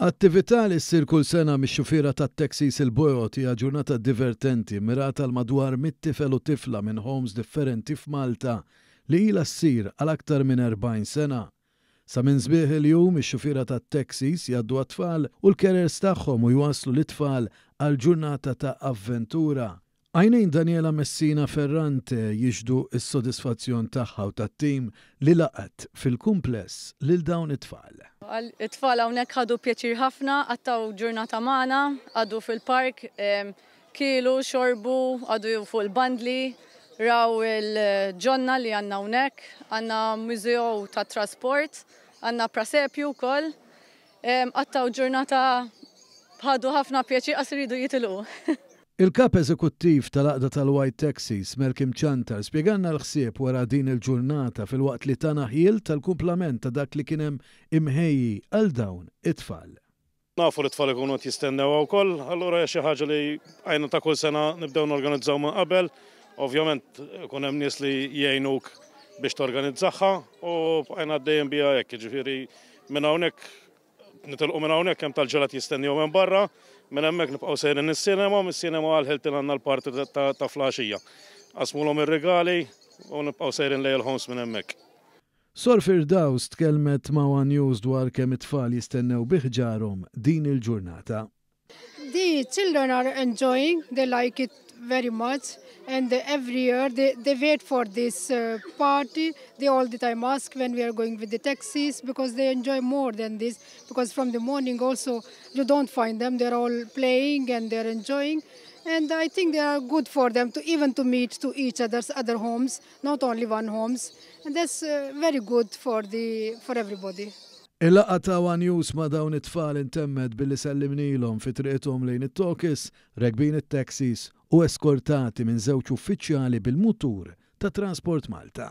Attività li ssir kull sena mix-xufiera tat-taxis il-bojod hija ġurnata divertenti mmirata għal madwar mitt tifel u tifla minn homes differenti f'Malta li ilha ssir għal aktar minn 40 sena. Sa minn sbieħ il-jum ix-xufiera tat-taxis jgħaddu għat-tfal u l-carers tagħhom u jwasslu lit-tfal għal ġurnata ta' avventura. Għajnejn Daniela Messina Ferrante jixhdu s-sodisfazzjon tagħha u tat-tim li laqgħet fil-kumpless lil dawn it-tfal. It-tfal hawnhekk ħadu pjaċir ħafna, qattgħu ġurnata magħna, qagħdu fil-park, kielu, xorbu, qagħdu fuq il-bandli, raw il-ġonna li għandna hawnhekk, għandna mużew tat-trasport, għandna prasepju wkoll. Qattgħu ġurnata ħadu ħafna pjaċir qas iridu jitilqu. Il-Kap Eżekuttiv tal-Għaqda tal-White Taxis, Malcolm Ciantar, spjegalna l-ħsieb wara din il-ġurnata filwaqt li tana ħjiel tal-kumplament ta' dak li kien hemm imħejji għal dawn it-tfal. Nafu li t-tfal ikunu qed jistennewha wkoll, allura hija xi ħaġa li bqajna ta' kull sena nibdew norganizzaw minn qabel. Ovvjament ikun hemm nies li jgħinuk biex torganizzaha u bqajna għaddejjin biha hekk, jiġifieri minn hawnhekk Nitilqu minn hawnhekk hemm tal-ġelat jistennew hemm barra, minn hemmhekk nibqgħu sejrin is-cinema, mis-cinema għal Hilton għandna l-party ta' flaxija. Qasmulhom ir-rigali u nibqgħu sejrin lejn il-homes minn hemmhekk. Sor Firdaus tkellmet ma' one News dwar kemm it-tfal jistennew bi ħġarhom din il-ġurnata. The children are enjoying, they like it very much and every year they, they wait for this uh, party. They all the time ask when we are going with the taxis because they enjoy more than this because from the morning also you don't find them. They're all playing and they're enjoying. And I think they are good for them to even to meet to each other's other homes, not only one homes. And that's uh, very good for the for everybody. Il-laqgħa ta' one News ma' dawn it-tfal intemmet billi sellimnilhom fi triqithom lejn it-talkies, rekbin it-taxis u eskortati minn żewġ uffiċjali bil-mutur ta' Transport Malta.